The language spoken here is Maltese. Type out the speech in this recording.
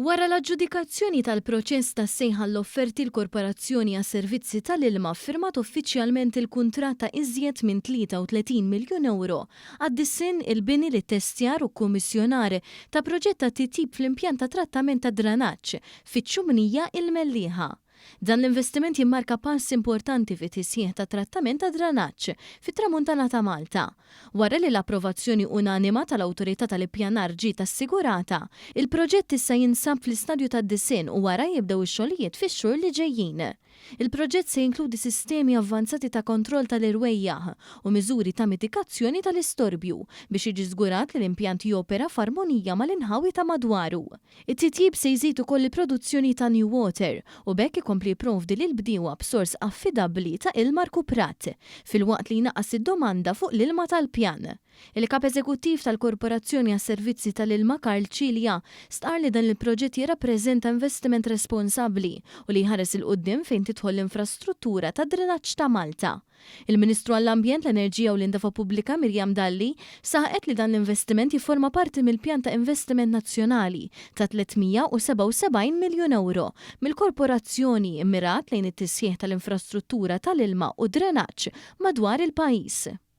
Wara l-aġġudikazzjoni tal-proċess tas-sejħa għall-offerti l-Korporazzjoni għas-Servizzi tal-Ilma ffirmat uffiċjalment il-kuntratt ta' iżjed minn 33 miljun ewro għad-disinn, il-bini, l-ittestjar u kkummissjonar ta' proġett ta' titjib fl-impjant ta' trattament tad-dranaġġ fiċ-Ċumnija, il-Mellieħa. Dan l-investiment jimmarka pass importanti fit-tisħiħ tat-trattament tad-dranaġġ fit-Tramuntana ta' Malta. Wara li l-approvazzjoni unanima tal-Awtorità tal-Ippjanar ġiet assigurata, il-proġett issa jinsab fl-istadju tad-disinn u wara jibdew ix-xogħlijiet fix-xhur li ġejjin. Il-proġett se jinkludi sistemi avvanzati ta' kontroll tal-irwejjaħ u miżuri ta' mitigazzjoni tal-istorbju biex jiġi żgurat li l-impjant jopera f'armonija mal-inħawi ta' madwaru. It-titjib se jżid ukoll il-produzzjoni ta' New Water u b'hekk ikompli jipprovdi lill-bdiewa b'sors affidabbli ta' ilma rkuprat, filwaqt li jnaqqas id-domanda fuq l-ilma tal-pjan. Il-Kap Eżekuttiv tal-Korporazzjoni għas-Servizzi tal-Ilma Karl Cilia stqarr li dan il-proġett jirrappreżenta investiment responsabbli u li jħares 'il quddiem fejn tidħol l-infrastruttura tad-drenaġġ ta' Malta. Il-Ministru għall-Ambjent, l-Enerġija u l-Indafa Pubblika Miriam Dalli saħqet li dan l-investiment jifforma parti mill-pjan ta' investiment nazzjonali ta' 377 miljun ewro mill-Korporazzjoni mmirat lejn it-tisħiħ tal-infrastruttura tal-ilma u d-drenaġġ madwar il-pajjiż.